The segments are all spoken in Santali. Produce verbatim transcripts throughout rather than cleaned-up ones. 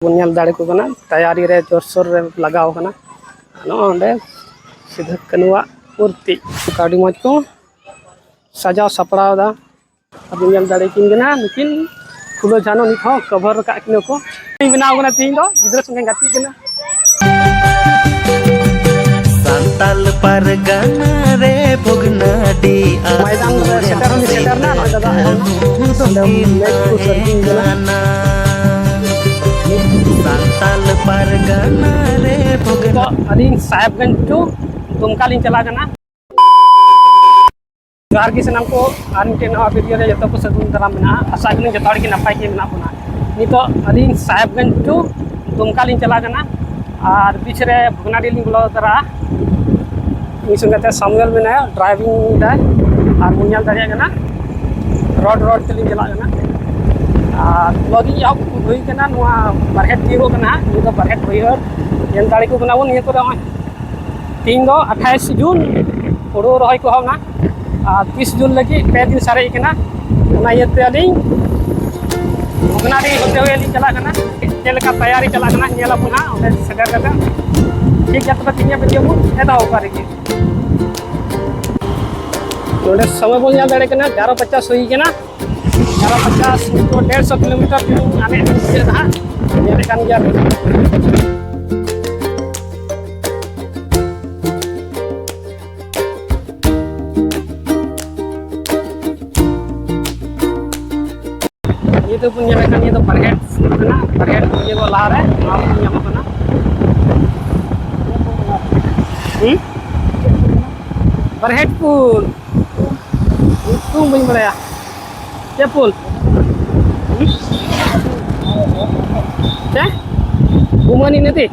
ᱵᱚᱱ ᱧᱮᱞ ᱫᱟᱲᱮ ᱠᱚ ᱠᱟᱱᱟ, ᱛᱟᱭᱟᱨᱤ ᱨᱮ ᱡᱳᱨᱥᱳᱨ ᱨᱮ ᱞᱟᱜᱟᱣ ᱠᱟᱱᱟ᱾ ᱱᱚᱜᱼᱚ ᱱᱚᱸᱰᱮ ᱥᱤᱫᱷᱟᱹ ᱠᱟᱹᱱᱩᱣᱟᱜ ᱢᱩᱨᱛᱤ ᱟᱹᱰᱤ ᱢᱚᱡᱽ ᱠᱚ ᱥᱟᱡᱟᱣ ᱥᱟᱯᱲᱟᱣ ᱮᱫᱟ᱾ ᱟᱫᱚ ᱧᱮᱞ ᱫᱟᱲᱮ ᱠᱤᱱ ᱠᱟᱱᱟ ᱱᱩᱠᱤᱱ ᱯᱷᱩᱞᱳ ᱡᱷᱟᱱᱳ ᱱᱤᱛ ᱦᱚᱸ ᱠᱚᱵᱷᱚᱨ ᱟᱠᱟᱫ ᱠᱤᱱᱟ ᱠᱚ᱾ ᱤᱧ ᱵᱮᱱᱟᱣ ᱠᱟᱱᱟ ᱛᱤᱦᱤᱧ ᱫᱚ, ᱜᱤᱫᱽᱨᱟᱹ ᱥᱚᱸᱜᱮ ᱜᱟᱛᱮᱜ ᱠᱟᱱᱟ᱾ ᱥᱟᱱᱛᱟᱞ ᱯᱟᱨᱜᱟᱱᱟ ᱨᱮ ᱵᱷᱚᱜᱽᱱᱟᱰᱤ ᱢᱚᱭᱫᱟᱱ ᱨᱮ ᱥᱮᱴᱮᱨ ᱦᱚᱸ ᱥᱮᱴᱮᱨ ᱮᱱᱟ, ᱱᱚᱜᱼᱚᱭ ᱫᱟᱫᱟ ᱦᱮᱡ ᱮᱱᱟ᱾ ᱱᱚᱰᱮ ᱢᱮᱪ ᱠᱚ ᱥᱟᱹᱨᱫᱤ ᱠᱟᱱᱟ᱾ ᱥᱟᱱᱛᱟᱞ ᱯᱟᱨᱜᱟᱱᱟ ᱨᱮ ᱵᱷᱚᱜᱽᱱᱟ ᱱᱤᱛᱚᱜ ᱟᱹᱞᱤᱧ ᱥᱟᱦᱮᱵᱽᱜᱚᱸᱡᱽ to ᱫᱩᱢᱠᱟ ᱞᱤᱧ ᱪᱟᱞᱟᱜ ᱠᱟᱱᱟ᱾ ᱡᱚᱦᱟᱨ ᱜᱮ ᱥᱟᱱᱟᱢ ᱠᱚ, ᱟᱨ ᱢᱤᱫᱴᱮᱱ ᱱᱟᱣᱟ video ᱨᱮ ᱡᱚᱛᱚ ᱠᱚ ᱥᱟᱹᱜᱩᱱ ᱫᱟᱨᱟᱢ ᱢᱮᱱᱟᱜᱼᱟ᱾ ᱟᱥᱟ ᱠᱟᱹᱱᱟᱹᱧ ᱡᱚᱛᱚ ᱦᱚᱲ ᱜᱮ ᱱᱟᱯᱟᱭ ᱜᱮ ᱢᱮᱱᱟᱜ ᱵᱚᱱᱟ᱾ ᱱᱤᱛᱚᱜ ᱟᱹᱞᱤᱧ ᱥᱟᱦᱮᱵᱽᱜᱚᱸᱡᱽ to ᱫᱩᱢᱠᱟ ᱞᱤᱧ ᱪᱟᱞᱟᱜ ᱠᱟᱱᱟ, ᱟᱨ ᱵᱤᱪ ᱨᱮ ᱵᱷᱚᱜᱽᱱᱟᱰᱤ ᱞᱤᱧ ᱵᱚᱞᱚ ᱛᱚᱨᱟᱜᱼᱟ᱾ ᱤᱧ ᱥᱚᱸᱜᱮ ᱛᱮ ᱥᱟᱢᱩᱭᱮᱞ ᱢᱮᱱᱟᱭᱟ, driving ᱮᱫᱟᱭ, ᱟᱨ ᱵᱚᱱ ᱧᱮᱞ ᱫᱟᱲᱮᱭᱟᱜ ᱠᱟᱱᱟ road road ᱛᱮᱞᱤᱧ ᱪᱟᱞᱟᱜ ᱠᱟᱱᱟ᱾ ᱟᱨ vlogging ᱮᱦᱚᱵ ᱦᱩᱭ ᱠᱟᱱᱟ ᱱᱚᱣᱟ ᱵᱟᱨᱦᱮᱴ ᱛᱤᱭᱳᱜᱚᱜ ᱠᱟᱱᱟ ᱦᱟᱸᱜ᱾ ᱱᱤᱭᱟᱹ ᱫᱚ ᱵᱟᱨᱦᱮᱴ ᱵᱟᱹᱭᱦᱟᱹᱲ ᱧᱮᱞ ᱫᱟᱲᱮ ᱠᱚ ᱠᱟᱱᱟ ᱵᱚᱱ ᱱᱤᱭᱟᱹ ᱠᱚᱨᱮ᱾ ᱱᱚᱜᱼᱚᱭ ᱛᱮᱦᱮᱧ ᱫᱚ ᱟᱴᱷᱟᱭᱤᱥ ᱡᱩᱱ, ᱦᱩᱲᱩ ᱨᱚᱦᱚᱭ ᱠᱚ ᱮᱦᱚᱵ ᱮᱱᱟ᱾ ᱟᱨ ᱛᱤᱥ ᱡᱩᱱ ᱞᱟᱹᱜᱤᱫ ᱯᱮ ᱫᱤᱱ ᱥᱟᱨᱮᱡ ᱠᱟᱱᱟ᱾ ᱚᱱᱟ ᱤᱭᱟᱹᱛᱮ ᱟᱹᱞᱤᱧ ᱵᱷᱚᱜᱽᱱᱟᱰᱤ ᱦᱚᱛᱮ ᱦᱩᱭ ᱞᱤᱧ ᱪᱟᱞᱟᱜ ᱠᱟᱱᱟ᱾ ᱪᱮᱫ ᱞᱮᱠᱟ ᱛᱟᱭᱟᱨᱤ ᱪᱟᱞᱟᱜ ᱠᱟᱱᱟ, ᱧᱮᱞ ᱟᱵᱚᱱ ᱦᱟᱸᱜ ᱚᱸᱰᱮ ᱥᱮᱴᱮᱨ ᱠᱟᱛᱮ᱾ ᱴᱷᱤᱠ ᱜᱮᱭᱟ, ᱛᱚᱵᱮ ᱛᱮᱦᱮᱧᱟᱜ video ᱵᱚᱱ ᱮᱛᱚᱦᱚᱵ ᱠᱟᱜ ᱞᱮᱜᱮ᱾ ᱱᱚᱰᱮ ᱥᱚᱢᱚᱭ ᱵᱚᱱ ᱧᱮᱞ ᱫᱟᱲᱮᱭᱟᱜ ᱠᱟᱱᱟ, ᱮᱜᱟᱨᱚ ᱯᱚᱪᱟᱥ ᱦᱩᱭ ᱠᱟᱱᱟ᱾ ᱮᱜᱟᱨᱚ ᱯᱚᱪᱟᱥ ᱱᱤᱛᱚᱜ ᱰᱮᱲᱥᱚ ᱠᱤᱞᱳᱢᱤᱴᱟᱨ ᱪᱩᱞᱩᱝ ᱟᱞᱮ ᱢᱩᱪᱟᱹᱫ ᱦᱟᱸᱜ ᱧᱮᱞᱮᱫ ᱠᱟᱱ ᱜᱮᱭᱟ ᱯᱮ᱾ ᱱᱤᱭᱟᱹ ᱫᱚᱵᱚᱱ ᱧᱮᱞᱮᱫ ᱠᱟᱱ, ᱱᱤᱭᱟᱹ ᱫᱚ ᱵᱟᱨᱦᱮᱴ ᱠᱟᱱᱟ, ᱵᱟᱨᱦᱮᱴ ᱤᱭᱟᱹ ᱠᱚ ᱞᱟᱦᱟᱨᱮ ᱱᱚᱣᱟ ᱠᱚ ᱧᱟᱢᱚᱜ ᱠᱟᱱᱟ᱾ ᱦᱩᱸ? ᱵᱟᱨᱦᱮᱴ ᱯᱩᱞ᱾ ᱧᱩᱛᱩᱢ ᱵᱟᱹᱧ ᱵᱟᱲᱟᱭᱟ᱾ ᱪᱮᱫ ᱯᱩᱞ? ᱦᱩᱸ? ᱪᱮᱫ? ᱵᱩᱢᱟᱹᱱᱤ ᱱᱚᱫᱤ?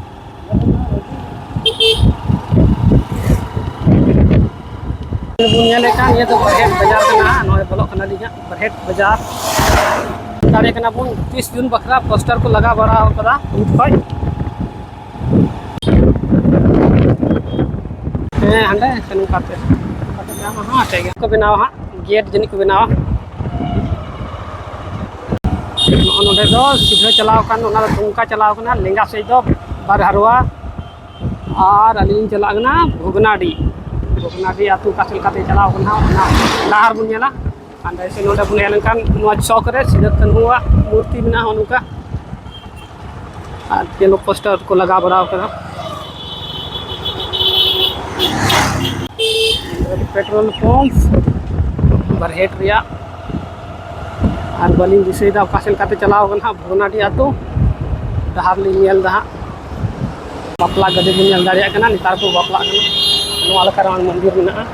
ᱵᱚᱱ ᱧᱮᱞᱮᱫ ᱠᱟᱱ, ᱱᱤᱭᱟᱹ ᱫᱚ ᱵᱟᱨᱦᱮᱴ ᱵᱟᱡᱟᱨ ᱠᱟᱱᱟ ᱦᱟᱸᱜ᱾ ᱱᱚᱜᱼᱚᱭ ᱵᱚᱞᱚᱜ ᱠᱟᱱᱟᱞᱤᱧ ᱦᱟᱸᱜ, ᱵᱟᱨᱦᱮᱴ ᱵᱟᱡᱟᱨ᱾ ᱫᱟᱲᱮ ᱠᱟᱱᱟ ᱵᱚᱱ, ᱛᱤᱥ ᱡᱩᱱ ᱵᱟᱠᱷᱨᱟ ᱯᱳᱥᱴᱟᱨ ᱠᱚ ᱞᱟᱜᱟᱣ ᱵᱟᱲᱟ ᱟᱠᱟᱫᱟ ᱱᱤᱛ ᱠᱷᱚᱡ᱾ ᱦᱮᱸ, ᱦᱟᱸᱰᱮ ᱥᱮ ᱱᱚᱝᱠᱟᱛᱮ᱾ ᱦᱚᱸ, ᱴᱷᱤᱠ ᱜᱮᱭᱟ᱾ ᱠᱚ ᱵᱮᱱᱟᱣᱟ ᱦᱟᱸᱜ, ᱜᱮᱴ ᱡᱟᱹᱱᱤᱡ ᱠᱚ ᱵᱮᱱᱟᱣᱟ᱾ ᱱᱚᱰᱮ ᱫᱚ ᱥᱤᱫᱷᱟᱹ ᱪᱟᱞᱟᱣ ᱠᱟᱱ, ᱚᱱᱟ ᱫᱚ ᱫᱩᱢᱠᱟ ᱪᱟᱞᱟᱣ ᱠᱟᱱᱟ, ᱞᱮᱸᱜᱟ ᱥᱮᱫ ᱫᱚ ᱵᱟᱨᱦᱟᱨᱣᱟ, ᱟᱨ ᱟᱹᱞᱤᱧ ᱞᱤᱧ ᱪᱟᱞᱟᱜ ᱠᱟᱱᱟ ᱵᱷᱚᱜᱽᱱᱟᱰᱤ᱾ ᱵᱷᱚᱜᱽᱱᱟᱰᱤ ᱟᱹᱛᱩ ᱚᱠᱟ ᱥᱮᱫ ᱞᱮᱠᱟᱛᱮ ᱪᱟᱞᱟᱣ ᱠᱟᱱᱟ, ᱚᱱᱟ ᱰᱟᱦᱟᱨ ᱵᱚᱱ ᱧᱮᱞᱟ᱾ ᱟᱨ ᱱᱚᱰᱮ ᱵᱚᱱ ᱦᱮᱡ ᱞᱮᱱᱠᱷᱟᱱ ᱱᱚᱣᱟ ᱪᱚᱠ ᱨᱮ ᱥᱤᱫᱷᱟᱹ ᱠᱟᱹᱱᱦᱩᱣᱟᱜ ᱢᱩᱨᱛᱤ ᱢᱮᱱᱟᱜᱼᱟ, ᱱᱚᱜᱼᱚ ᱱᱚᱝᱠᱟ᱾ ᱟᱨ ᱭᱮᱞᱳ ᱯᱳᱥᱴᱟᱨ ᱠᱚ ᱞᱟᱜᱟᱣ ᱵᱟᱲᱟᱣ ᱠᱟᱱᱟ᱾ ᱯᱮᱴᱨᱳᱞ ᱯᱟᱢᱯ ᱵᱟᱨᱦᱮᱴ ᱨᱮᱭᱟᱜ, ᱟᱨ ᱵᱟᱹᱞᱤᱧ ᱫᱤᱥᱟᱹᱭᱮᱫᱟ ᱚᱠᱟ ᱥᱮᱫ ᱞᱮᱠᱟᱛᱮ ᱪᱟᱞᱟᱣ ᱠᱟᱱᱟ ᱦᱟᱸᱜ ᱵᱷᱚᱜᱽᱱᱟᱰᱤ ᱟᱹᱛᱩ᱾ ᱰᱟᱦᱟᱨ ᱞᱤᱧ ᱧᱮᱞ ᱮᱫᱟ ᱦᱟᱸᱜ᱾ ᱵᱟᱯᱞᱟ ᱜᱟᱹᱰᱤ ᱵᱚᱱ ᱧᱮᱞ ᱫᱟᱲᱮᱭᱟᱜ ᱠᱟᱱᱟ, ᱱᱮᱛᱟᱨ ᱠᱚ ᱵᱟᱯᱞᱟᱜ ᱠᱟᱱᱟ᱾ ᱱᱚᱣᱟ ᱞᱮᱠᱟ ᱨᱮ ᱢᱚᱱᱫᱤᱨ ᱢᱮᱱᱟᱜᱼᱟ᱾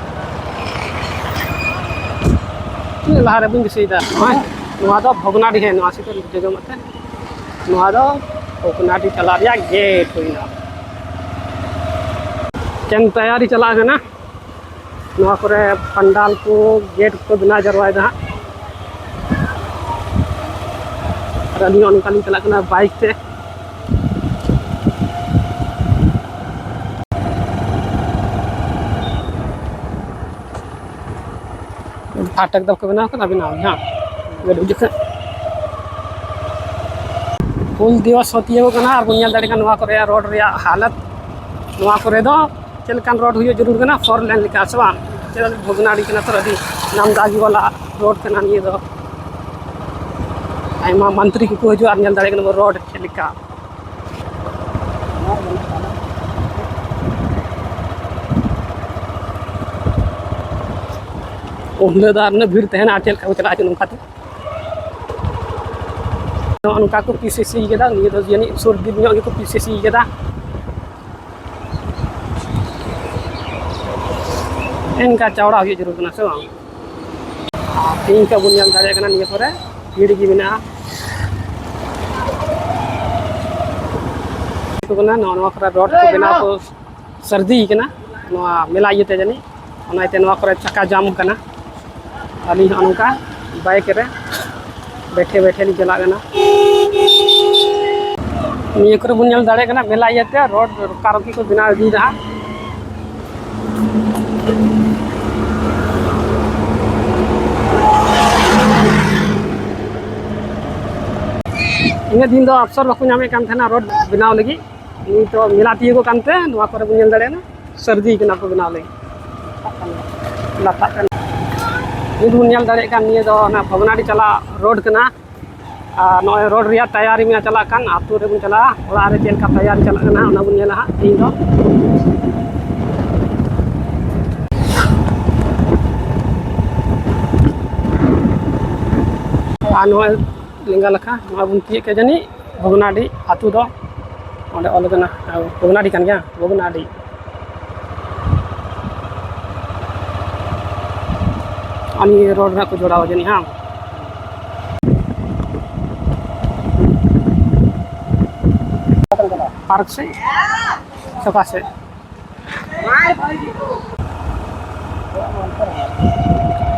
ᱞᱟᱦᱟ ᱨᱮ ᱵᱟᱹᱧ ᱫᱤᱥᱟᱹᱭᱮᱫᱟ᱾ ᱱᱚᱜᱼᱚᱭ, ᱱᱚᱣᱟ ᱫᱚ ᱵᱷᱚᱜᱽᱱᱟᱰᱤ, ᱦᱮᱸ, ᱱᱚᱣᱟ ᱥᱤᱫᱷᱟᱹ ᱡᱚᱡᱚᱢ ᱛᱮ᱾ ᱱᱚᱣᱟ ᱫᱚ ᱵᱷᱚᱜᱽᱱᱟᱰᱤ ᱪᱟᱞᱟᱜ ᱨᱮᱭᱟᱜ ᱜᱮᱴ ᱦᱩᱭᱱᱟ᱾ ᱪᱮᱱ ᱛᱮᱭᱟᱨᱤ ᱪᱟᱞᱟᱜ ᱠᱟᱱᱟ᱾ ᱱᱚᱣᱟ ᱠᱚᱨᱮ ᱯᱟᱱᱰᱟᱞ ᱠᱚ, ᱜᱮᱴ ᱠᱚ ᱵᱮᱱᱟᱣ ᱡᱟᱣᱨᱟᱭᱮᱫᱟ ᱦᱟᱸᱜ᱾ ᱟᱨ ᱟᱹᱞᱤᱧ ᱦᱚᱸ ᱱᱚᱝᱠᱟ ᱞᱤᱧ ᱪᱟᱞᱟᱜ ᱠᱟᱱᱟ ᱵᱟᱭᱤᱠ ᱛᱮ᱾ ᱯᱷᱟᱴᱚᱠ ᱫᱚ ᱠᱚ ᱵᱮᱱᱟᱣ ᱠᱟᱫᱟ, ᱵᱮᱱᱟᱣ ᱜᱮ ᱦᱟᱸᱜ ᱜᱟᱹᱰᱤ ᱡᱚᱠᱷᱚᱱ ᱦᱩᱞ ᱫᱤᱵᱚᱥ ᱦᱚᱸ ᱛᱤᱭᱳᱜᱚᱜ ᱠᱟᱱᱟ᱾ ᱟᱨ ᱵᱚᱱ ᱧᱮᱞ ᱫᱟᱲᱮᱭᱟᱜ ᱠᱟᱱᱟ ᱱᱚᱣᱟ ᱠᱚᱨᱮ ᱨᱳᱰ ᱨᱮᱭᱟᱜ ᱦᱟᱞᱚᱛ᱾ ᱱᱚᱣᱟ ᱠᱚᱨᱮ ᱫᱚ ᱪᱮᱫ ᱞᱮᱠᱟᱱ ᱨᱳᱰ ᱦᱩᱭᱩᱜ ᱡᱟᱹᱨᱩᱲ ᱠᱟᱱᱟ, ᱯᱷᱳᱨ ᱞᱮᱱ ᱞᱮᱠᱟ, ᱥᱮ ᱵᱟᱝ? ᱪᱮᱫᱟᱜ ᱵᱷᱚᱜᱽᱱᱟᱰᱤ ᱠᱟᱱᱟ ᱛᱚ, ᱟᱹᱰᱤ ᱱᱟᱢᱫᱟᱜᱤ ᱵᱟᱞᱟ ᱨᱳᱰ ᱠᱟᱱᱟ ᱱᱤᱭᱟᱹ ᱫᱚ᱾ ᱟᱭᱢᱟ ᱢᱚᱱᱛᱨᱤ ᱠᱚᱠᱚ ᱦᱤᱡᱩᱜᱼᱟ ᱟᱨ ᱧᱮᱞ ᱫᱟᱲᱮᱭᱟᱜ ᱠᱟᱱᱟ ᱵᱚᱱ ᱨᱳᱰ ᱪᱮᱫ ᱞᱮᱠᱟ᱾ ᱩᱱ ᱦᱤᱞᱳᱜ ᱫᱚ ᱟᱨ ᱩᱱᱟᱹᱜ ᱵᱷᱤᱲ ᱛᱟᱦᱮᱱᱟ, ᱟᱨ ᱪᱮᱫ ᱞᱮᱠᱟ ᱠᱚ ᱪᱟᱞᱟᱜᱼᱟ ᱱᱚᱝᱠᱟ ᱛᱮ? ᱱᱚᱜᱼᱚ ᱱᱚᱝᱠᱟ ᱠᱚ ᱯᱤ ᱥᱤ ᱥᱤ ᱠᱮᱫᱟ᱾ ᱱᱤᱭᱟᱹ ᱫᱚ ᱡᱟᱹᱱᱤᱡ ᱥᱩᱨ ᱫᱤᱱ ᱧᱚᱜ ᱜᱮᱠᱚ ᱯᱤ ᱥᱤ ᱥᱤ ᱠᱮᱫᱟ᱾ ᱮᱱᱠᱟ ᱪᱟᱣᱲᱟ ᱦᱩᱭᱩᱜ ᱡᱟᱹᱨᱩᱲ ᱠᱟᱱᱟ, ᱥᱮ ᱵᱟᱝ? ᱟᱨ ᱛᱮᱦᱮᱧ ᱠᱷᱚᱱ ᱵᱚᱱ ᱧᱮᱞ ᱫᱟᱲᱮᱭᱟᱜ ᱠᱟᱱᱟ, ᱱᱤᱭᱟᱹ ᱠᱚᱨᱮ ᱵᱷᱤᱲ ᱜᱮ ᱢᱮᱱᱟᱜᱼᱟ᱾ ᱠᱟᱱᱟ, ᱱᱚᱜᱼᱚ ᱱᱚᱣᱟ ᱠᱚᱨᱮ ᱨᱳᱰ ᱠᱚ ᱵᱮᱱᱟᱣ ᱠᱚ ᱥᱟᱹᱨᱫᱤ ᱠᱟᱱᱟ, ᱱᱚᱣᱟ ᱢᱮᱞᱟ ᱤᱭᱟᱹᱛᱮ ᱡᱟᱹᱱᱤᱡ, ᱚᱱᱟ ᱤᱭᱟᱹᱛᱮ ᱱᱚᱣᱟ ᱠᱚᱨᱮ ᱪᱟᱠᱟ ᱡᱟᱢ ᱠᱟᱱᱟ᱾ ᱟᱹᱞᱤᱧ ᱦᱚᱸ ᱱᱚᱝᱠᱟ ᱵᱟᱭᱤᱠ ᱨᱮ ᱵᱮᱴᱷᱮ ᱵᱮᱴᱷᱮ ᱞᱤᱧ ᱪᱟᱞᱟᱜ ᱠᱟᱱᱟ᱾ ᱱᱤᱭᱟᱹ ᱠᱚᱨᱮ ᱵᱚᱱ ᱧᱮᱞ ᱫᱟᱲᱮᱭᱟᱜ ᱠᱟᱱᱟ, ᱢᱮᱞᱟ ᱤᱭᱟᱹᱛᱮ ᱨᱳᱰ ᱨᱚᱠᱟ ᱨᱚᱠᱤ ᱠᱚ ᱵᱮᱱᱟᱣ ᱤᱫᱤᱭᱮᱫᱟ ᱦᱟᱸᱜ᱾ ᱤᱱᱟᱹᱜ ᱫᱤᱱ ᱫᱚ ᱚᱯᱥᱚᱨ ᱵᱟᱠᱚ ᱧᱟᱢᱮᱫ ᱠᱟᱱ ᱛᱟᱦᱮᱱᱟ ᱨᱳᱰ ᱵᱮᱱᱟᱣ ᱞᱟᱹᱜᱤᱫ᱾ ᱱᱤᱛᱚᱜ ᱢᱮᱞᱟ ᱛᱤᱭᱳᱜᱚᱜ ᱠᱟᱱᱛᱮ ᱱᱚᱣᱟ ᱠᱚᱨᱮ ᱵᱚᱱ ᱧᱮᱞ ᱫᱟᱲᱮᱭᱟᱜᱼᱟ, ᱥᱟᱹᱨᱫᱤ ᱠᱟᱱᱟ ᱠᱚ ᱵᱮᱱᱟᱣ ᱞᱟᱹᱜᱤᱫ᱾ ᱞᱟᱛᱟᱜ ᱠᱟᱱᱟ᱾ ᱱᱤᱛ ᱵᱚᱱ ᱧᱮᱞ ᱫᱟᱲᱮᱭᱟᱜ ᱠᱟᱱ, ᱱᱤᱭᱟᱹ ᱫᱚ ᱚᱱᱟ ᱵᱷᱚᱜᱽᱱᱟᱰᱤ ᱪᱟᱞᱟᱜ ᱨᱳᱰ ᱠᱟᱱᱟ᱾ ᱟᱨ ᱱᱚᱜᱼᱚᱭ ᱨᱳᱰ ᱨᱮᱭᱟᱜ ᱛᱮᱭᱟᱨᱤ ᱢᱮᱱᱟᱜ ᱪᱟᱞᱟᱜ ᱠᱟᱱ, ᱟᱹᱛᱩ ᱨᱮᱵᱚᱱ ᱪᱟᱞᱟᱜᱼᱟ, ᱚᱲᱟᱜ ᱨᱮ ᱪᱮᱫ ᱞᱮᱠᱟ ᱛᱮᱭᱟᱨᱤ ᱪᱟᱞᱟᱜ ᱠᱟᱱᱟ ᱚᱱᱟ ᱵᱚᱱ ᱧᱮᱞᱟ ᱦᱟᱸᱜ ᱛᱮᱦᱮᱧ ᱫᱚ᱾ ᱟᱨ ᱱᱚᱜᱼᱚᱭ ᱞᱮᱸᱜᱟ ᱞᱮᱠᱟ ᱱᱚᱣᱟ ᱵᱚᱱ ᱛᱤᱭᱳᱜ ᱠᱮᱫ ᱡᱟᱹᱱᱤᱡ ᱵᱷᱚᱜᱽᱱᱟᱰᱤ ᱟᱹᱛᱩ ᱫᱚ᱾ ᱚᱸᱰᱮ ᱚᱞ ᱠᱟᱱᱟ, ᱵᱷᱚᱜᱽᱱᱟᱰᱤ ᱠᱟᱱ ᱜᱮᱭᱟ, ᱵᱷᱚᱜᱽᱱᱟᱰᱤ᱾ ᱟᱨ ᱱᱤᱭᱟᱹ ᱨᱳᱰ ᱨᱮᱱᱟᱜ ᱠᱚ ᱡᱚᱲᱟᱣᱟ ᱡᱟᱹᱱᱤᱡ, ᱦᱟᱝ? ᱯᱟᱨᱠ ᱥᱮᱫ, ᱥᱚᱠᱟ ᱥᱮᱫ᱾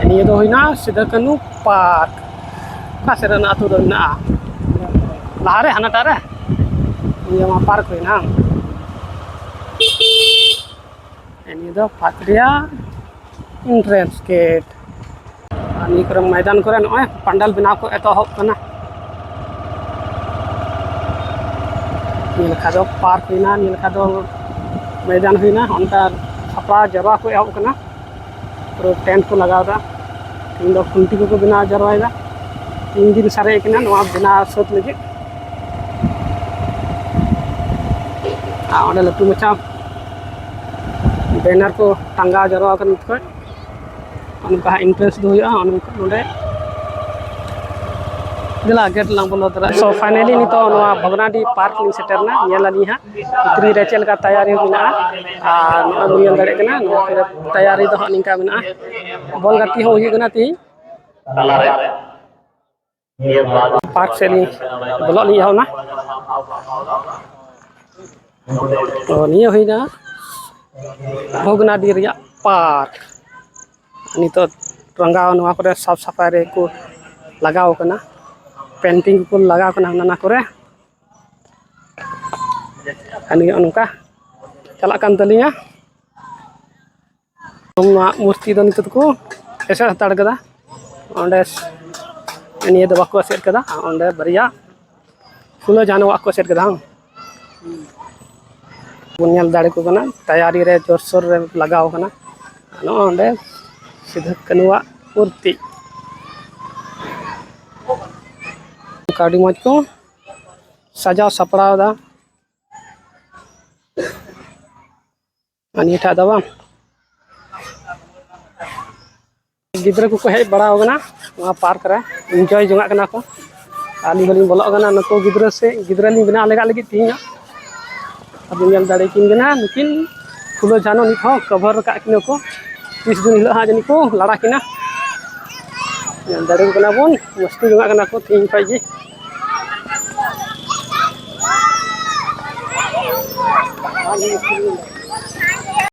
ᱱᱤᱭᱟᱹ ᱫᱚ ᱦᱩᱭᱱᱟ ᱥᱤᱫᱩ ᱠᱟᱹᱱᱦᱩ ᱯᱟᱨᱠ᱾ ᱚᱠᱟ ᱥᱮᱫ ᱨᱮ ᱚᱱᱟ ᱟᱹᱛᱩ ᱫᱚ ᱢᱮᱱᱟᱜᱼᱟ? ᱞᱟᱦᱟᱨᱮ, ᱦᱟᱱᱟᱴᱟᱜ ᱨᱮ᱾ ᱱᱤᱭᱟᱹ ᱢᱟ ᱯᱟᱨᱠ ᱦᱩᱭᱱᱟ᱾ ᱱᱤᱭᱟᱹ ᱫᱚ ᱯᱟᱨᱠ ᱨᱮᱭᱟᱜ ᱮᱱᱴᱨᱮᱱᱥ ᱜᱮᱴ᱾ ᱟᱨ ᱱᱤᱭᱟᱹ ᱠᱚᱨᱮ ᱢᱚᱭᱫᱟᱱ ᱠᱚᱨᱮ ᱱᱚᱜᱼᱚᱭ ᱯᱟᱱᱰᱟᱞ ᱵᱮᱱᱟᱣ ᱠᱚ ᱮᱛᱚᱦᱚᱵ ᱠᱟᱱᱟ᱾ ᱱᱤᱭᱟᱹ ᱞᱮᱠᱟ ᱫᱚ ᱯᱟᱨᱠ ᱦᱩᱭᱱᱟ, ᱱᱤᱭᱟᱹ ᱞᱮᱠᱟ ᱫᱚ ᱢᱚᱭᱫᱟᱱ ᱦᱩᱭᱱᱟ, ᱚᱱᱠᱟ ᱥᱟᱯᱲᱟᱣ ᱡᱟᱣᱨᱟ ᱠᱚ ᱮᱦᱚᱵ ᱠᱟᱱᱟ᱾ ᱯᱩᱨᱟᱹ ᱴᱮᱱᱴ ᱠᱚ ᱞᱟᱜᱟᱣ ᱮᱫᱟ᱾ ᱛᱮᱦᱮᱧ ᱫᱚ ᱠᱷᱩᱱᱴᱤ ᱠᱚᱠᱚ ᱵᱮᱱᱟᱣ ᱡᱟᱣᱨᱟᱭᱮᱫᱟ᱾ ᱛᱤᱱ ᱫᱤᱱ ᱥᱟᱨᱮᱡ ᱠᱟᱱᱟ ᱱᱚᱣᱟ ᱵᱮᱱᱟᱣ ᱥᱟᱹᱛ ᱞᱟᱹᱜᱤᱫ᱾ ᱟᱨ ᱚᱸᱰᱮ ᱞᱟᱹᱴᱩ ᱢᱟᱪᱷᱟ ᱵᱮᱱᱟᱨ ᱠᱚ ᱴᱟᱸᱜᱟᱣ ᱡᱟᱣᱨᱟ ᱟᱠᱟᱱᱟ ᱱᱤᱛ ᱠᱷᱚᱱ᱾ ᱚᱱᱠᱟ ᱦᱟᱸᱜ ᱮᱱᱴᱨᱮᱱᱥ ᱫᱚ ᱦᱩᱭᱩᱜᱼᱟ ᱱᱚᱝᱠᱟ ᱱᱚᱰᱮ᱾ ᱫᱮᱞᱟ, ᱜᱮᱴ ᱞᱟᱝ ᱵᱚᱞᱚ ᱫᱟᱲᱮᱭᱟᱜᱼᱟ᱾ So, finally ᱱᱤᱛᱚᱜ ᱱᱚᱣᱟ ᱵᱷᱚᱜᱽᱱᱟᱰᱤ ᱯᱟᱨᱠ ᱞᱤᱧ ᱥᱮᱴᱮᱨ ᱮᱱᱟ᱾ ᱧᱮᱞ ᱟᱹᱞᱤᱧ ᱦᱟᱸᱜ ᱵᱷᱤᱛᱨᱤ ᱨᱮ ᱪᱮᱫ ᱞᱮᱠᱟ ᱛᱮᱭᱟᱨᱤ ᱢᱮᱱᱟᱜᱼᱟ᱾ ᱟᱨ ᱱᱚᱜᱼᱚᱭ ᱵᱚᱱ ᱧᱮᱞ ᱫᱟᱲᱮᱭᱟᱜ ᱠᱟᱱᱟ, ᱱᱚᱣᱟ ᱠᱚᱨᱮ ᱛᱮᱭᱟᱨᱤ ᱫᱚ ᱦᱟᱸᱜ ᱱᱤᱝᱠᱟ ᱢᱮᱱᱟᱜᱼᱟ᱾ ᱵᱚᱞ ᱜᱟᱛᱮ ᱦᱚᱸ ᱦᱩᱭᱩᱜ ᱠᱟᱱᱟ ᱛᱮᱦᱮᱧ᱾ ᱯᱟᱨᱠ ᱥᱮᱫ ᱞᱤᱧ ᱵᱚᱞᱚᱜ ᱞᱤᱧ ᱮᱦᱚᱵ ᱮᱱᱟ᱾ ᱛᱚ, ᱱᱤᱭᱟᱹ ᱦᱩᱭᱱᱟ ᱵᱷᱚᱜᱽᱱᱟᱰᱤ ᱨᱮᱭᱟᱜ ᱯᱟᱨᱠ᱾ ᱱᱤᱛᱚᱜ ᱨᱟᱸᱜᱟᱣ ᱱᱚᱣᱟ ᱠᱚᱨᱮ ᱥᱟᱯ ᱥᱟᱯᱷᱟᱭ ᱨᱮᱠᱚ ᱞᱟᱜᱟᱣ ᱠᱟᱱᱟ, ᱯᱮᱱᱴᱤᱝ ᱠᱚᱠᱚ ᱞᱟᱜᱟᱣ ᱠᱟᱱᱟ ᱦᱟᱱᱟ ᱱᱟ ᱠᱚᱨᱮ᱾ ᱟᱨ ᱱᱤᱭᱟᱹ ᱱᱚᱝᱠᱟ ᱪᱟᱞᱟᱜ ᱠᱟᱱ ᱛᱟᱹᱞᱤᱧᱟ᱾ ᱱᱚᱣᱟ ᱢᱩᱨᱛᱤ ᱫᱚ ᱱᱤᱛᱚᱜ ᱫᱚᱠᱚ ᱮᱥᱮᱫ ᱦᱟᱛᱟᱲ ᱠᱟᱫᱟ᱾ ᱚᱸᱰᱮ ᱱᱤᱭᱟᱹ ᱫᱚ ᱵᱟᱠᱚ ᱮᱥᱮᱫ ᱠᱟᱫᱟ, ᱚᱸᱰᱮ ᱵᱟᱨᱭᱟ ᱯᱷᱩᱞᱳ ᱡᱷᱟᱱᱚᱣᱟᱜ ᱠᱚ ᱮᱥᱮᱫ ᱠᱟᱫᱟ, ᱦᱟᱝ? ᱵᱚᱱ ᱧᱮᱞ ᱫᱟᱲᱮ ᱠᱚ ᱠᱟᱱᱟ, ᱛᱟᱭᱟᱨᱤ ᱨᱮ ᱡᱳᱨᱥᱳᱨ ᱨᱮ ᱞᱟᱜᱟᱣ ᱠᱟᱱᱟ᱾ ᱱᱚᱜᱼᱚᱭ ᱚᱸᱰᱮ ᱥᱤᱫᱷᱩ ᱠᱟᱹᱱᱩᱣᱟᱜ ᱢᱩᱨᱛᱤ᱾ ᱟᱹᱰᱤ ᱢᱚᱡᱽ ᱠᱚ ᱥᱟᱡᱟᱣ ᱥᱟᱯᱲᱟᱣ ᱮᱫᱟ᱾ ᱟᱨ ᱱᱤᱭᱟᱹ ᱴᱷᱟᱜ ᱫᱚ ᱵᱟᱝ, ᱜᱤᱫᱽᱨᱟᱹ ᱠᱚᱠᱚ ᱦᱮᱡ ᱵᱟᱲᱟᱣ ᱠᱟᱱᱟ ᱱᱚᱣᱟ ᱯᱟᱨᱠ ᱨᱮ, ᱤᱱᱡᱚᱭ ᱡᱚᱝᱟᱜ ᱠᱟᱱᱟ ᱠᱚ᱾ ᱟᱹᱞᱤᱧ ᱦᱚᱸᱞᱤᱧ ᱵᱚᱞᱚᱜ ᱠᱟᱱᱟ᱾ ᱱᱩᱠᱩ ᱜᱤᱫᱽᱨᱟᱹ ᱥᱮ ᱜᱤᱫᱽᱨᱟᱹ ᱞᱤᱧ ᱵᱮᱱᱟᱣ ᱞᱮᱜᱟ ᱞᱟᱹᱜᱤᱫ ᱛᱮᱦᱮᱧ ᱦᱟᱸᱜ᱾ ᱟᱫᱚ ᱧᱮᱞ ᱫᱟᱲᱮ ᱠᱤᱱ ᱠᱟᱱᱟ ᱱᱩᱠᱤᱱ ᱯᱷᱩᱞᱳ ᱡᱷᱟᱱᱚ ᱱᱤᱛ ᱦᱚᱸ ᱠᱚᱵᱷᱟᱨ ᱟᱠᱟᱫ ᱠᱤᱱᱟ ᱠᱚ᱾ ᱛᱤᱥ ᱫᱤᱱ ᱦᱤᱞᱳᱜ ᱦᱟᱸᱜ ᱡᱟᱹᱱᱤᱡ ᱠᱚ ᱞᱟᱲᱟ ᱠᱤᱱᱟ᱾ ᱧᱮᱞ ᱫᱟᱲᱮ ᱠᱟᱱᱟ ᱵᱚᱱ, ᱢᱚᱥᱛᱤ ᱡᱚᱝᱟᱜ ᱠᱟᱱᱟ ᱠᱚ ᱛᱮᱦᱮᱧ ᱠᱷᱚᱡ ᱜᱮ᱾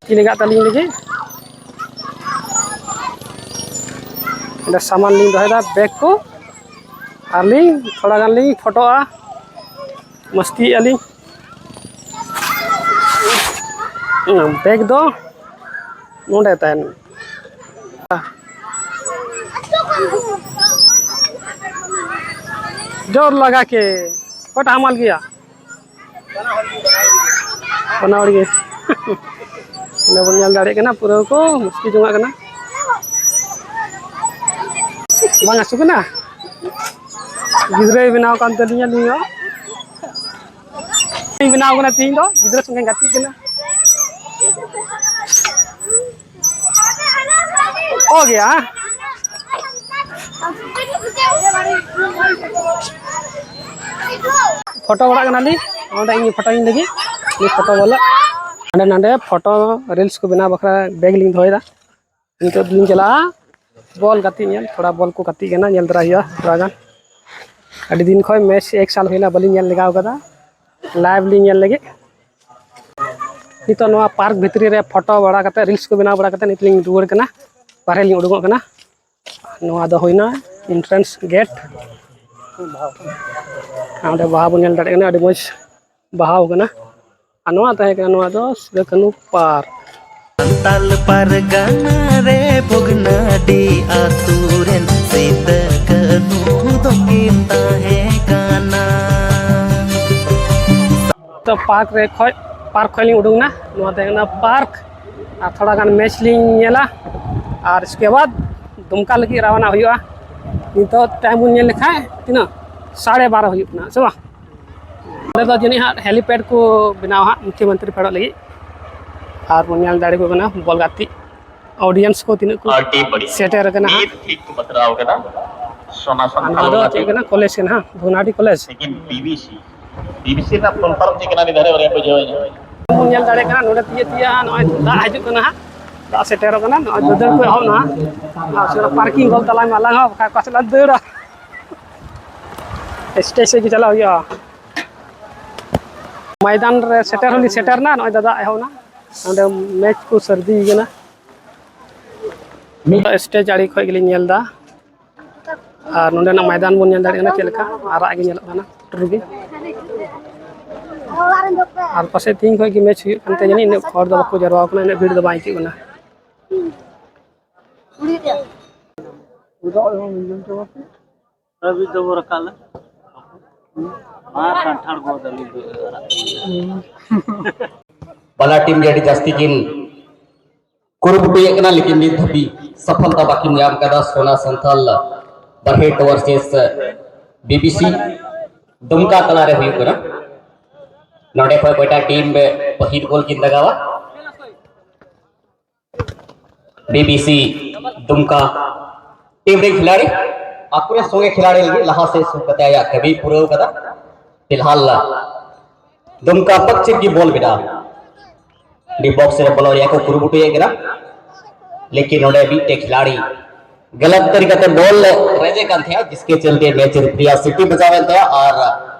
ᱛᱤᱱᱟᱹᱜ ᱜᱟᱜ ᱛᱟᱹᱞᱤᱧ ᱞᱟᱹᱜᱤᱫ ᱚᱸᱰᱮ ᱥᱟᱢᱟᱱ ᱞᱤᱧ ᱫᱚᱦᱚᱭᱮᱫᱟ, ᱵᱮᱜᱽ ᱠᱚ, ᱟᱨ ᱞᱤᱧ ᱛᱷᱚᱲᱟ ᱜᱟᱱ ᱞᱤᱧ ᱯᱷᱳᱴᱳᱜᱼᱟ᱾ ᱢᱚᱥᱛᱤᱭᱮᱫᱼᱟ ᱞᱤᱧ᱾ ᱵᱮᱜᱽ ᱫᱚ ᱱᱚᱰᱮ ᱛᱟᱦᱮᱱ᱾ ᱡᱳᱨ ᱞᱟᱜᱟ ᱠᱮ, ᱚᱠᱚᱭᱴᱟᱜ ᱦᱟᱢᱟᱞ ᱜᱮᱭᱟ? ᱵᱟᱱᱟ ᱦᱚᱲ ᱜᱮ᱾ ᱚᱸᱰᱮ ᱵᱚᱱ ᱧᱮᱞ ᱫᱟᱲᱮᱭᱟᱜ ᱠᱟᱱᱟ, ᱯᱩᱨᱟᱹ ᱠᱚ ᱢᱚᱥᱛᱤ ᱡᱚᱝᱟᱜ ᱠᱟᱱᱟ᱾ ᱵᱟᱝ ᱦᱟᱹᱥᱩ ᱠᱟᱱᱟ? ᱜᱤᱫᱽᱨᱟᱹᱭ ᱵᱮᱱᱟᱣ ᱠᱟᱱ ᱛᱟᱹᱞᱤᱧᱟ ᱱᱩᱭ ᱦᱚᱸ᱾ ᱤᱧ ᱵᱮᱱᱟᱣ ᱠᱟᱱᱟ ᱛᱤᱦᱤᱧ ᱫᱚ, ᱜᱤᱫᱽᱨᱟᱹ ᱥᱚᱸᱜᱮᱧ ᱜᱟᱛᱮᱜ ᱠᱟᱱᱟ᱾ ᱦᱚ ᱜᱮᱭᱟ᱾ ᱯᱷᱳᱴᱳ ᱵᱟᱲᱟᱜ ᱠᱟᱱᱟᱞᱤᱧ, ᱚᱸᱰᱮ ᱤᱧ ᱯᱷᱳᱴᱳᱧ ᱞᱟᱹᱜᱤᱫ, ᱤᱧ ᱯᱷᱳᱴᱳ ᱵᱚᱞᱮ᱾ ᱦᱟᱸᱰᱮ ᱱᱟᱰᱮ ᱯᱷᱳᱴᱳ ᱨᱤᱞᱥ ᱠᱚ ᱵᱮᱱᱟᱣ ᱵᱟᱠᱷᱨᱟ ᱵᱮᱜᱽ ᱞᱤᱧ ᱫᱚᱦᱚᱭᱮᱫᱟ᱾ ᱱᱤᱛᱚᱜ ᱫᱚᱞᱤᱧ ᱪᱟᱞᱟᱜᱼᱟ ᱵᱚᱞ ᱜᱟᱛᱮᱜ ᱧᱮᱞ, ᱛᱷᱚᱲᱟ ᱵᱚᱞ ᱠᱚ ᱜᱟᱛᱮᱜ ᱠᱟᱱᱟ, ᱧᱮᱞ ᱛᱚᱨᱟᱭ ᱦᱩᱭᱩᱜᱼᱟ ᱛᱷᱚᱲᱟ ᱜᱟᱱ᱾ ᱟᱹᱰᱤ ᱫᱤᱱ ᱠᱷᱚᱱ ᱢᱮᱪ ᱮᱠ ᱥᱟᱞ ᱦᱩᱭᱱᱟ ᱵᱟᱹᱞᱤᱧ ᱧᱮᱞ ᱞᱮᱜᱟᱣ ᱠᱟᱫᱟ, ᱞᱟᱭᱤᱵᱷ ᱞᱤᱧ ᱧᱮᱞ ᱞᱟᱹᱜᱤᱫ᱾ ᱱᱤᱛᱚᱜ ᱱᱚᱣᱟ ᱯᱟᱨᱠ ᱵᱷᱤᱛᱨᱤ ᱨᱮ ᱯᱷᱳᱴᱳ ᱵᱟᱲᱟ ᱠᱟᱛᱮ, ᱨᱤᱞᱥ ᱠᱚ ᱵᱮᱱᱟᱣ ᱵᱟᱲᱟ ᱠᱟᱛᱮ ᱱᱤᱛ ᱞᱤᱧ ᱨᱩᱣᱟᱹᱲ ᱠᱟᱱᱟ, ᱵᱟᱨᱦᱮ ᱞᱤᱧ ᱩᱰᱩᱠᱚᱜ ᱠᱟᱱᱟ᱾ ᱱᱚᱣᱟ ᱫᱚ ᱦᱩᱭᱱᱟ ᱮᱱᱴᱨᱟᱱᱥ ᱜᱮᱴ᱾ ᱚᱸᱰᱮ ᱵᱟᱦᱟ ᱵᱚᱱ ᱧᱮᱞ ᱫᱟᱲᱮᱭᱟᱜ ᱠᱟᱱᱟ, ᱟᱹᱰᱤ ᱢᱚᱡᱽ ᱵᱟᱦᱟᱣ ᱠᱟᱱᱟ᱾ ᱟᱨ ᱱᱚᱣᱟ ᱛᱟᱦᱮᱸ ᱠᱟᱱᱟ, ᱱᱚᱣᱟ ᱫᱚ ᱥᱤᱫᱩ ᱠᱟᱹᱱᱦᱩ ᱯᱟᱨᱠ᱾ ᱥᱟᱱᱛᱟᱞ ᱯᱟᱨᱜᱟᱱᱟ ᱨᱮ ᱵᱷᱚᱜᱽᱱᱟᱰᱤ ᱟᱹᱛᱩ ᱨᱮᱱ ᱥᱤᱫᱩ ᱠᱟᱹᱱᱦᱩ ᱫᱚᱠᱤᱱ ᱛᱟᱦᱮᱸ ᱠᱟᱱᱟ᱾ ᱛᱚ ᱯᱟᱨᱠ ᱨᱮ ᱠᱷᱚᱡ ᱯᱟᱨᱠ ᱠᱷᱚᱡ ᱞᱤᱧ ᱩᱰᱩᱝ ᱮᱱᱟ᱾ ᱱᱚᱣᱟ ᱛᱟᱦᱮᱸ ᱠᱟᱱᱟ ᱯᱟᱨᱠ, ᱟᱨ ᱛᱷᱚᱲᱟ ᱜᱟᱱ ᱢᱮᱪ ᱞᱤᱧ ᱧᱮᱞᱟ, ᱟᱨ ᱤᱥᱠᱮ ᱵᱟᱫ ᱫᱩᱢᱠᱟ ᱞᱟᱹᱜᱤᱫ ᱨᱟᱣᱟᱱᱟ ᱦᱩᱭᱩᱜᱼᱟ᱾ ᱱᱤᱛᱚᱜ ᱴᱟᱭᱤᱢ ᱵᱚᱱ ᱧᱮᱞ ᱞᱮᱠᱷᱟᱡ ᱛᱤᱱᱟᱹᱜ? ᱥᱟᱲᱮ ᱵᱟᱨᱚ ᱦᱩᱭᱩᱜ ᱠᱟᱱᱟ, ᱥᱮ ᱵᱟᱝ? ᱚᱸᱰᱮ ᱫᱚ ᱡᱟᱹᱱᱤᱡ ᱦᱟᱸᱜ ᱦᱮᱞᱤᱯᱮᱰ ᱠᱚ ᱵᱮᱱᱟᱣᱟ ᱦᱟᱸᱜ ᱢᱩᱠᱷᱭᱚᱢᱚᱱᱛᱨᱤ ᱯᱷᱮᱰᱚᱜ ᱞᱟᱹᱜᱤᱫ, ᱟᱨ ᱵᱚᱱ ᱧᱮᱞ ᱫᱟᱲᱮ ᱠᱚ ᱠᱟᱱᱟ ᱵᱚᱞ ᱜᱟᱛᱮᱜ᱾ ᱚᱰᱤᱭᱮᱱᱥ ᱠᱚ ᱛᱤᱱᱟᱹᱜ ᱠᱚ ᱟᱹᱰᱤ ᱵᱟᱹᱲᱤᱡ᱾ ᱥᱮᱴᱮᱨ ᱟᱠᱟᱱᱟ ᱦᱟᱸᱜ᱾ ᱢᱤᱫ ᱴᱷᱤᱠ ᱠᱚ ᱵᱟᱛᱨᱟᱣ ᱠᱟᱫᱟ᱾ ᱥᱚᱱᱟ ᱟᱨ ᱥᱟᱱᱛᱟᱞ ᱱᱚᱣᱟ ᱫᱚ ᱜᱟᱛᱮ᱾ ᱪᱮᱫ ᱠᱟᱱᱟ? ᱠᱚᱞᱮᱡᱽ ᱠᱟᱱᱟ ᱦᱟᱸᱜ, ᱵᱷᱚᱜᱽᱱᱟᱰᱤ ᱠᱚᱞᱮᱡᱽ᱾ ᱞᱮᱠᱤᱱ ᱵᱤᱵᱤᱥᱤ, ᱵᱤᱵᱤᱥᱤ ᱨᱮᱱᱟᱜ ᱯᱷᱩᱞ ᱯᱷᱚᱨᱢ ᱪᱮᱫ ᱠᱟᱱᱟ? ᱱᱤᱛ ᱫᱷᱟᱹᱨᱤᱡ ᱵᱟᱹᱧ ᱵᱩᱡᱷᱟᱹᱣ ᱧᱟᱢ᱾ ᱵᱚᱱ ᱧᱮᱞ ᱫᱟᱲᱮᱭᱟᱜ ᱠᱟᱱᱟ, ᱱᱚᱰᱮ ᱛᱤᱭᱟᱹ ᱛᱤᱭᱟᱹ ᱱᱚᱜᱼᱚᱭ ᱫᱟᱜ ᱦᱤᱡᱩᱜ ᱠᱟᱱᱟ ᱦᱟᱸᱜ, ᱫᱟᱜ ᱥᱮᱴᱮᱨᱚᱜ ᱠᱟᱱᱟ᱾ ᱱᱚᱜᱼᱚᱭ ᱫᱟᱹᱫᱟᱹᱲ ᱠᱚ ᱮᱦᱚᱵ ᱱᱟ ᱦᱟᱸᱜ᱾ ᱟᱨ ᱥᱮ ᱯᱟᱨᱠᱤᱝ ᱜᱚᱞ ᱛᱟᱞᱟᱝ ᱢᱮ ᱟᱞᱟᱝ ᱦᱚᱸ, ᱵᱟᱠᱷᱟᱡ ᱚᱠᱟ ᱥᱮᱫ ᱞᱟᱝ ᱫᱟᱹᱲᱟ? ᱥᱴᱮᱡᱽ ᱥᱮᱫ ᱜᱮ ᱪᱟᱞᱟᱜ ᱦᱩᱭᱩᱜᱼᱟ᱾ ᱢᱚᱭᱫᱟᱱ ᱨᱮ ᱥᱮᱴᱮᱨ ᱦᱚᱸᱞᱤᱧ ᱥᱮᱴᱮᱨ ᱮᱱᱟ, ᱱᱚᱜᱼᱚᱭ ᱫᱟᱫᱟ ᱮᱦᱚᱵ ᱮᱱᱟ᱾ ᱱᱚᱸᱰᱮ ᱢᱮᱪ ᱠᱚ ᱥᱟᱹᱨᱫᱤ ᱠᱟᱱᱟ᱾ ᱢᱤᱫ ᱥᱴᱮᱡᱽ ᱟᱲᱮ ᱠᱷᱚᱡ ᱜᱮᱞᱤᱧ ᱧᱮᱞ ᱮᱫᱟ᱾ ᱟᱨ ᱱᱚᱸᱰᱮᱱᱟᱜ ᱢᱚᱭᱫᱟᱱ ᱵᱚᱱ ᱧᱮᱞ ᱫᱟᱲᱮᱭᱟᱜ ᱠᱟᱱᱟ ᱪᱮᱫ ᱞᱮᱠᱟ ᱟᱨᱟᱜ ᱜᱮ ᱧᱮᱞᱚᱜ ᱠᱟᱱᱟ, ᱴᱩᱨ ᱜᱮ᱾ ᱟᱨ ᱯᱟᱥᱮᱡ ᱛᱤᱦᱤᱧ ᱠᱷᱚᱡ ᱜᱮ ᱢᱮᱪ ᱦᱩᱭᱩᱜ ᱠᱟᱱᱛᱮ ᱡᱟᱹᱱᱤᱡ ᱤᱱᱟᱹᱜ ᱦᱚᱲ ᱫᱚ ᱵᱟᱠᱚ ᱡᱟᱨᱣᱟ ᱠᱟᱱᱟ, ᱤᱱᱟᱹᱜ ᱵᱷᱤᱲ ᱫᱚ ᱵᱟᱝ ᱟᱹᱭᱠᱟᱹᱜ ᱠᱟᱱᱟ᱾ ᱨᱟᱵᱤ ᱫᱚᱵᱚ ᱨᱟᱠᱟᱵ ᱞᱮ᱾ ᱢᱟ ᱠᱟᱱᱴᱷᱟᱲ ᱜᱚᱫ ᱟᱹᱞᱤᱧ ᱫᱚ ᱟᱨᱟᱜ᱾ ᱵᱟᱱᱟᱨ ᱴᱤᱢ ᱜᱮ ᱟᱹᱰᱤ ᱡᱟᱹᱥᱛᱤ ᱠᱤᱱ ᱠᱩᱨᱩᱢᱩᱴᱩᱭᱮᱫ ᱠᱟᱱᱟ, ᱞᱮᱠᱤᱱ ᱱᱤᱛ ᱫᱷᱟᱹᱵᱤᱡ ᱥᱟᱯᱷᱚᱞᱛᱟ ᱵᱟᱹᱠᱤᱱ ᱧᱟᱢ ᱠᱟᱫᱟ᱾ ᱥᱳᱱᱟ ᱥᱟᱱᱛᱷᱟᱞ ᱵᱟᱨᱦᱮᱴ ᱣᱟᱨᱥᱮᱥ ᱵᱤᱵᱤᱥᱤ ᱫᱩᱢᱠᱟ ᱛᱟᱞᱟᱨᱮ ᱦᱩᱭᱩᱜ ᱠᱟᱱᱟ᱾ ᱱᱚᱰᱮ ᱠᱷᱚᱱ ᱚᱠᱚᱭᱴᱟᱜ ᱴᱤᱢ ᱯᱟᱹᱦᱤᱞ ᱜᱳᱞ ᱠᱤᱱ ᱞᱟᱜᱟᱣᱟ? ᱵᱤᱵᱤᱥᱤ ᱫᱩᱢᱠᱟ ᱴᱤᱢ ᱨᱮᱱ ᱠᱷᱤᱞᱟᱲᱤ ᱟᱠᱚᱨᱮᱱ ᱥᱚᱸᱜᱮ ᱠᱷᱤᱞᱟᱲᱤ ᱞᱟᱹᱜᱤᱫ ᱞᱟᱦᱟ ᱥᱮᱫ ᱥᱩᱨ ᱠᱟᱛᱮ ᱟᱭᱟᱜ ᱠᱟᱹᱢᱤ ᱯᱩᱨᱟᱹᱣ ᱠᱟᱫᱟ᱾ ᱯᱷᱤᱞᱦᱟᱞ ᱫᱩᱢᱠᱟ ᱯᱟᱠᱪᱤᱛ ᱜᱮ ᱵᱚᱞ ᱢᱮᱱᱟᱜᱼᱟ᱾ ᱰᱤ ᱵᱚᱠᱥ ᱨᱮ ᱵᱚᱞᱚ ᱨᱮᱭᱟᱜ ᱠᱚ ᱠᱩᱨᱩᱢᱩᱴᱩᱭᱮᱫ ᱠᱟᱱᱟ, ᱞᱮᱠᱤᱱ ᱱᱚᱰᱮ ᱢᱤᱫᱴᱮᱡ ᱠᱷᱤᱞᱟᱲᱤ ᱜᱟᱞᱟᱛ ᱛᱟᱹᱨᱤᱠᱟ ᱛᱮ ᱵᱚᱞ ᱨᱮᱡᱮ ᱠᱟᱱ ᱛᱟᱦᱮᱸᱫ, ᱡᱤᱥᱠᱮ ᱪᱚᱞᱛᱮ ᱢᱮᱪ ᱨᱮᱯᱷᱟᱨᱤᱭᱟᱜ ᱥᱤᱴᱤ ᱵᱟᱡᱟᱣ ᱮᱱ ᱛᱟᱭᱟ ᱟᱨ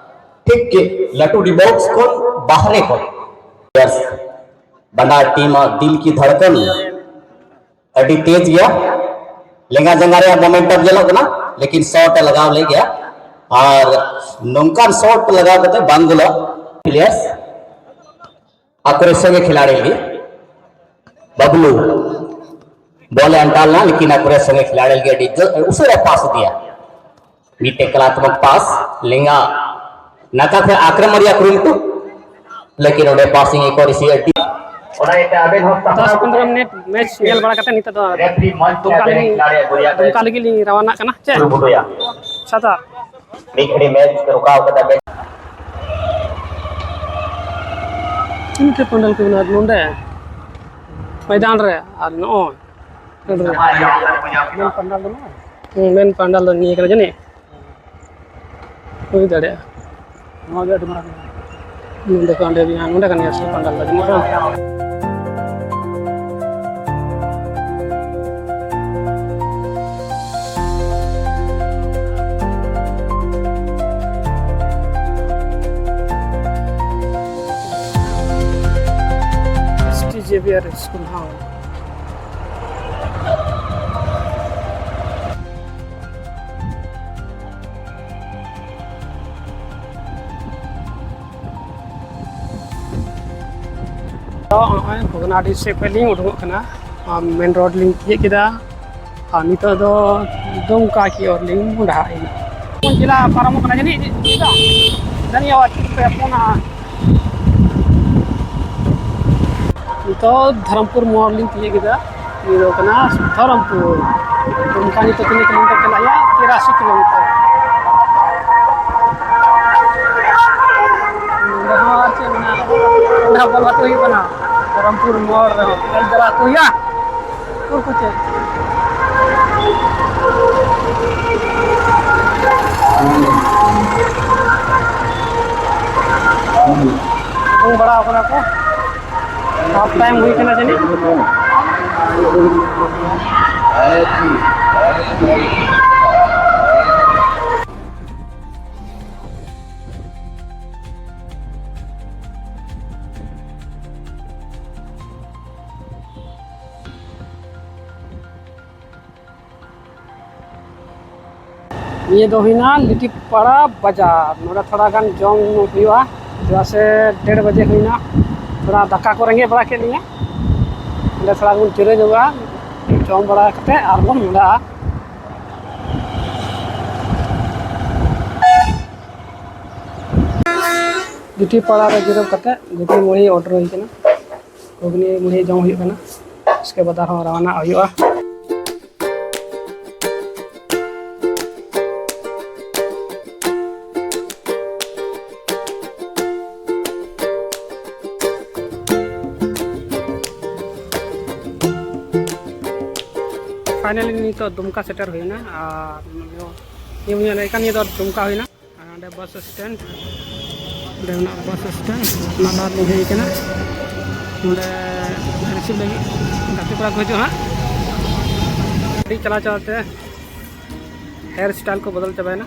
ᱴᱷᱤᱠ ᱞᱟᱹᱴᱩ ᱰᱤ ᱵᱚᱠᱥ ᱠᱷᱚᱱ ᱵᱟᱦᱨᱮ ᱠᱷᱚᱱ ᱵᱟᱱᱟᱨ ᱴᱤᱢ ᱟᱜ ᱫᱤᱞ ᱠᱤ ᱫᱷᱟᱲᱠᱚᱱ ᱟᱹᱰᱤ ᱛᱮᱡᱽ ᱜᱮᱭᱟ᱾ ᱞᱮᱸᱜᱟ ᱡᱟᱸᱜᱟ ᱨᱮᱭᱟᱜ ᱢᱳᱢᱮᱱᱴᱟᱢ ᱧᱮᱞᱚᱜ ᱠᱟᱱᱟ, ᱞᱮᱠᱤᱱ ᱥᱚᱴ ᱮ ᱞᱟᱜᱟᱣ ᱞᱮᱫ ᱜᱮᱭᱟ ᱟᱨ ᱱᱚᱝᱠᱟᱱ ᱥᱚᱴ ᱞᱟᱜᱟᱣ ᱠᱟᱛᱮ ᱵᱟᱝ ᱜᱳᱞᱟ᱾ ᱯᱞᱮᱭᱟᱨᱥ ᱟᱠᱚᱨᱮ ᱥᱚᱸᱜᱮ ᱠᱷᱤᱞᱟᱲᱤ ᱞᱟᱹᱜᱤᱫ ᱵᱟᱵᱞᱩ ᱵᱚᱞ ᱮ ᱟᱱᱴᱟᱣ ᱞᱮᱱᱟ, ᱞᱮᱠᱤᱱ ᱟᱠᱚᱨᱮ ᱥᱚᱸᱜᱮ ᱠᱷᱤᱞᱟᱲᱤ ᱞᱟᱹᱜᱤᱫ ᱟᱹᱰᱤ ᱡᱳᱨ ᱩᱥᱟᱹᱨᱟ ᱯᱟᱥ ᱤᱫᱤᱭᱟ᱾ ᱢᱤᱫᱴᱮᱡ ᱠᱟᱞᱟᱛᱢᱚᱠ ᱯᱟᱥ, ᱞᱮᱸᱜᱟ ᱱᱟᱠᱷᱟ ᱠᱷᱚᱱ ᱟᱠᱨᱚᱢᱚᱱ ᱨᱮᱭᱟᱜ ᱠᱩᱨᱩᱢᱩᱴᱩ, ᱞᱮᱠᱤᱱ ᱚᱸᱰᱮ ᱯᱟᱥᱤᱝ ᱮ ᱠᱚ ᱨᱤᱥᱤ ᱟᱹᱰᱤ, ᱚᱱᱟ ᱤᱭᱟᱹᱛᱮ ᱟᱵᱮᱱ ᱦᱚᱸ ᱫᱚᱥ ᱯᱚᱱᱨᱚ ᱢᱤᱱᱤᱴ ᱢᱮᱪ ᱧᱮᱞ ᱵᱟᱲᱟ ᱠᱟᱛᱮ ᱱᱤᱛᱚᱜ ᱫᱚ ᱨᱮᱯᱷᱨᱤ ᱢᱚᱧᱪ ᱨᱮ ᱫᱩᱢᱠᱟ ᱟᱵᱮᱱ ᱞᱟᱹᱜᱤᱫ, ᱠᱷᱤᱞᱟᱲᱤ ᱟᱹᱜᱩᱭᱟ ᱫᱩᱢᱠᱟ ᱞᱟᱹᱜᱤᱫ ᱞᱤᱧ ᱨᱟᱣᱟᱱᱟᱜ ᱠᱟᱱᱟ᱾ ᱪᱮᱫ? ᱠᱩᱨᱩᱢᱩᱴᱩᱭᱟ᱾ ᱪᱷᱟᱛᱟ᱾ ᱢᱤᱫ ᱜᱷᱟᱹᱲᱤ ᱢᱮᱪ ᱨᱚᱠᱟᱣ ᱠᱟᱛᱮ ᱟᱵᱮᱱ ᱛᱤᱱ ᱴᱷᱮᱱ ᱯᱟᱱᱰᱟᱞ ᱠᱚ ᱢᱮᱱᱟᱜᱼᱟ ᱱᱚᱰᱮ ᱢᱚᱭᱫᱟᱱ ᱨᱮ? ᱟᱨ ᱱᱚᱜᱼᱚᱭ ᱢᱮᱱ ᱯᱟᱱᱰᱟᱞ ᱫᱚ ᱱᱚᱜᱼᱚᱭ᱾ ᱦᱩᱸ, ᱢᱮᱱ ᱯᱟᱱᱰᱟᱞ ᱫᱚ ᱱᱤᱭᱟᱹ ᱠᱟᱱᱟ ᱡᱟᱹᱱᱤᱡ? ᱦᱩᱭ ᱫᱟᱲᱮᱭᱟᱜᱼᱟ᱾ ᱱᱚᱣᱟ ᱜᱮ ᱟᱹᱰᱤ ᱢᱟᱨᱟᱝ ᱠᱟᱱᱟ᱾ ᱱᱚᱸᱰᱮ ᱠᱷᱚᱱ ᱚᱸᱰᱮ ᱦᱩᱭᱩᱜᱼᱟ, ᱱᱚᱸᱰᱮ ᱠᱟᱱ ᱜᱮᱭᱟ ᱥᱮ ᱯᱟᱱᱰᱟᱞ ᱫᱚ ᱡᱟᱹᱱᱤᱡ ᱵᱟᱝ? ᱮᱥ ᱴᱤ ᱡᱮ ᱵᱤ ᱟᱨ ᱥᱠᱩᱞ ᱦᱚᱸ᱾ ᱛᱚ ᱱᱚᱜᱼᱚᱭ ᱵᱷᱚᱜᱽᱱᱟᱰᱤ ᱥᱮᱫ ᱠᱷᱚᱱ ᱞᱤᱧ ᱩᱰᱩᱠᱚᱜ ᱠᱟᱱᱟ, ᱟᱨ ᱢᱮᱱ ᱨᱳᱰ ᱞᱤᱧ ᱛᱤᱭᱳᱜ ᱠᱮᱫᱟ, ᱟᱨ ᱱᱤᱛᱚᱜ ᱫᱚ ᱫᱩᱢᱠᱟ ᱠᱤ ᱳᱨ ᱞᱤᱧ ᱢᱚᱦᱰᱟᱜ ᱮᱱᱟ᱾ ᱡᱮᱞᱟ ᱯᱟᱨᱚᱢᱚᱜ ᱠᱟᱱᱟ ᱡᱟᱹᱱᱤᱡ, ᱡᱟᱹᱱᱤᱡ ᱟᱵᱟᱨ ᱪᱮᱫ ᱯᱮ ᱯᱷᱳᱱᱟ᱾ ᱱᱤᱛᱚᱜ ᱫᱷᱚᱨᱚᱢᱯᱩᱨ ᱢᱳᱲ ᱞᱤᱧ ᱛᱤᱭᱳᱜ ᱠᱮᱫᱟ᱾ ᱱᱤᱭᱟᱹ ᱫᱚ ᱠᱟᱱᱟ ᱫᱷᱚᱨᱚᱢᱯᱩᱨ᱾ ᱚᱱᱠᱟ ᱱᱤᱛᱚᱜ ᱛᱤᱱᱟᱹᱜ ᱠᱤᱞᱳᱢᱤᱴᱟᱨ ᱪᱟᱞᱟᱜ ᱦᱩᱭᱩᱜᱼᱟ? ᱛᱤᱨᱟᱥᱤ ᱠᱤᱞᱳᱢᱤᱴᱟᱨ᱾ ᱱᱚᱰᱮ ᱦᱚᱸ ᱟᱨ ᱪᱮᱫ ᱢᱮᱱᱟᱜᱼᱟ? ᱚᱸᱰᱮ ᱦᱚᱸ ᱵᱚᱞ ᱜᱟᱛᱮ ᱦᱩᱭᱩᱜ ᱠᱟᱱᱟ᱾ ᱫᱷᱚᱨᱚᱢᱯᱩᱨ ᱢᱳᱲ ᱨᱮᱦᱚᱸ ᱠᱷᱮᱞ ᱫᱟᱨᱟ ᱠᱚ ᱦᱩᱭᱩᱜᱼᱟ᱾ ᱩᱠᱩᱨ ᱠᱚ ᱪᱮᱫ? ᱩᱰᱩᱝ ᱵᱟᱲᱟᱣ ᱠᱟᱱᱟ ᱠᱚ᱾ ᱦᱟᱯ ᱴᱟᱭᱤᱢ ᱦᱩᱭ ᱠᱟᱱᱟ ᱡᱟᱹᱱᱤᱡ᱾ ᱱᱤᱭᱟᱹ ᱫᱚ ᱦᱩᱭᱱᱟ ᱞᱤᱴᱤᱯᱟᱲᱟ ᱵᱟᱡᱟᱨ᱾ ᱱᱚᱰᱮ ᱛᱷᱚᱲᱟ ᱜᱟᱱ ᱡᱚᱢ ᱦᱩᱭᱩᱜᱼᱟ, ᱪᱮᱫᱟᱜ ᱥᱮ ᱰᱮᱲ ᱵᱟᱡᱮ ᱦᱩᱭᱱᱟ, ᱛᱷᱚᱲᱟ ᱫᱟᱠᱟ ᱠᱚ ᱨᱮᱸᱜᱮᱡ ᱵᱟᱲᱟ ᱠᱮᱫ ᱞᱤᱧᱟ᱾ ᱱᱚᱰᱮ ᱛᱷᱚᱲᱟ ᱵᱚᱱ ᱡᱤᱨᱟᱹᱣ ᱧᱚᱜᱚᱜᱼᱟ, ᱡᱚᱢ ᱵᱟᱲᱟ ᱠᱟᱛᱮ ᱟᱨᱵᱚᱱ ᱢᱚᱦᱰᱟᱜᱼᱟ᱾ ᱪᱩᱴᱤᱯᱟᱲᱟ ᱨᱮ ᱡᱤᱨᱟᱹᱣ ᱠᱟᱛᱮ ᱜᱷᱩᱜᱽᱱᱤ ᱢᱩᱲᱤ ᱚᱰᱟᱨ ᱦᱩᱭ ᱠᱟᱱᱟ᱾ ᱜᱷᱩᱜᱽᱱᱤ ᱢᱩᱲᱤ ᱡᱚᱢ ᱦᱩᱭᱩᱜ ᱠᱟᱱᱟ᱾ ᱩᱥᱠᱮ ᱵᱟᱫ ᱟᱨᱦᱚᱸ ᱨᱟᱣᱟᱱᱟ ᱦᱩᱭᱩᱜᱼᱟ᱾ ᱯᱷᱟᱭᱱᱟᱞᱤ ᱱᱤᱛᱚᱜ ᱫᱩᱢᱠᱟ ᱥᱮᱴᱮᱨ ᱦᱩᱭᱱᱟ᱾ ᱟᱨ ᱱᱤᱭᱟᱹ ᱵᱚᱱ ᱧᱮᱞᱮᱫ ᱠᱟᱱ, ᱱᱤᱭᱟᱹ ᱫᱚ ᱫᱩᱢᱠᱟ ᱦᱩᱭᱱᱟ᱾ ᱟᱨ ᱱᱚᱰᱮ ᱵᱟᱥ ᱥᱴᱮᱱᱰ, ᱚᱸᱰᱮ ᱢᱮᱱᱟᱜ ᱵᱟᱥ ᱥᱴᱮᱱᱰ, ᱚᱱᱟ ᱞᱟᱦᱟ ᱨᱮᱞᱤᱧ ᱦᱮᱡ ᱠᱟᱱᱟ᱾ ᱱᱚᱰᱮ ᱨᱤᱥᱤᱵᱷ ᱞᱟᱹᱜᱤᱫ ᱜᱟᱛᱮ ᱠᱚᱲᱟ ᱠᱚ ᱦᱤᱡᱩᱜᱼᱟ ᱦᱟᱸᱜ᱾ ᱜᱟᱹᱰᱤ ᱪᱟᱞᱟᱣ ᱪᱟᱞᱟᱣ ᱛᱮ ᱦᱮᱭᱟᱨ ᱥᱴᱟᱭᱤᱞ ᱠᱚ ᱵᱚᱫᱚᱞ ᱪᱟᱵᱟᱭᱮᱱᱟ᱾